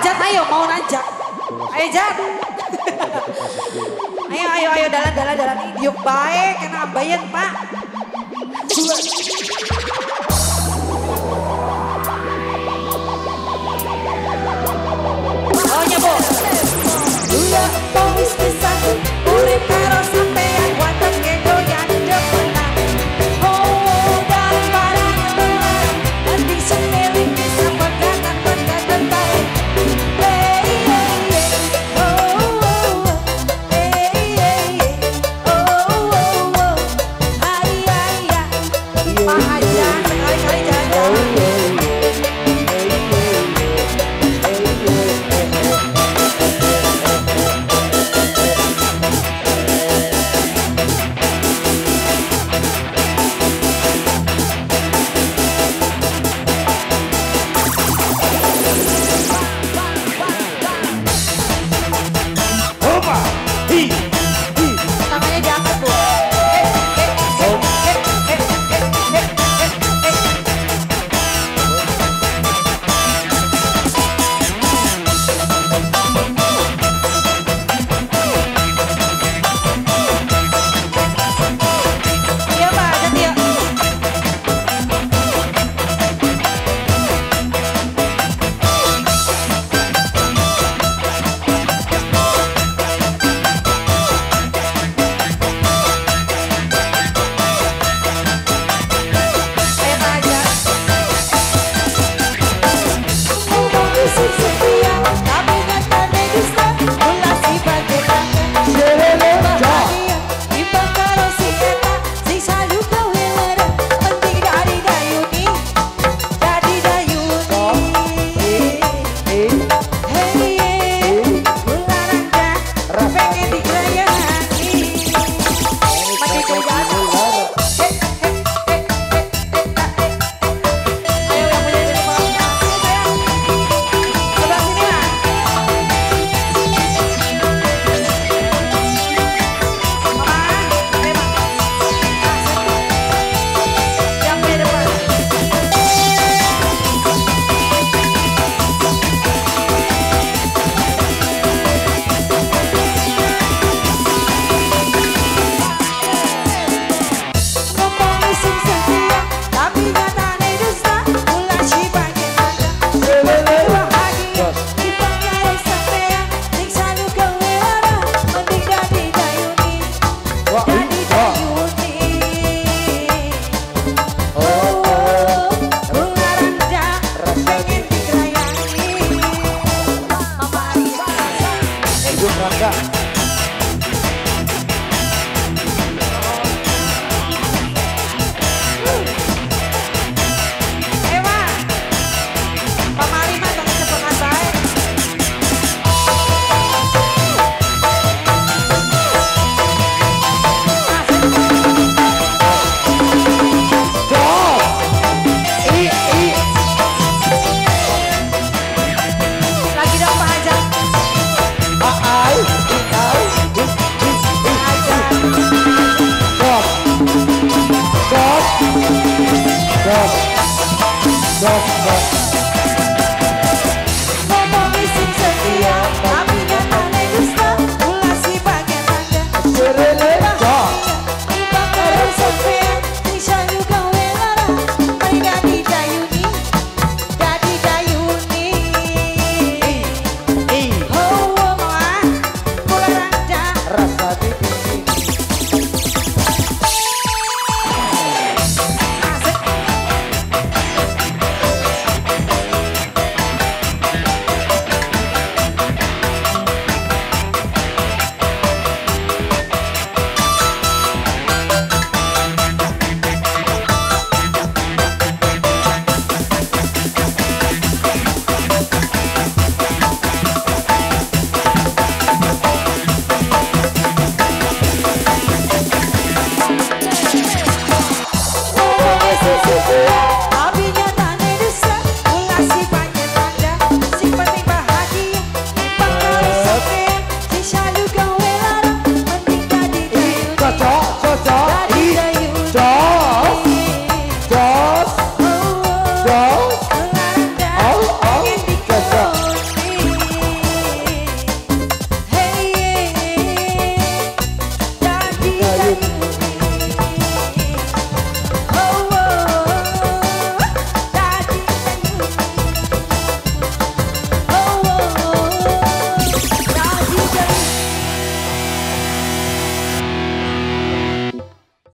Hajat ayo mau nanjak. Ayo Jat. Ayo ayo ayo dalan dalan dalan. Diuk baik kena ambayan Pak. Oh nyebu. Dua wis pisan urip karo sampean wateke doyan demenan. Oh dan barang penting semeling bisa pegatan-pegatan bae. Hey hey hey oh oh hey hey hey oh oh oh ay ay ay. Pak Hajan sekali-kali jalan-jalan. Tangannya diangkat Bu. Iya Pak, jadi ya. Ayo Pak Hajar. Ngomong sing setia, tapi nyatane dusta, ulah si bagetan. Bahagia, timbang karo si eta, sing selalu gawe lara, penting dari dayuni, dari dayuni. Hey, kula rangga, pengen digrayani. Mati goyang. Hey, hey, hey, hey, hey, hey. Ayo yang punya jadi pengawas. Sini sayang. Sebelah sini lah. Mama, ayo Pak. Yang punya depan. Ngomong sing setia, tapi nyatane dusta, ulah si bagetan. Bahagia, timbang karo sampean, sing selalu gawe lara, mending dadi dayuni, dadi dayuni. Oh, kula randa, pengen digrayani. Mama Arya. Hidup Rangga.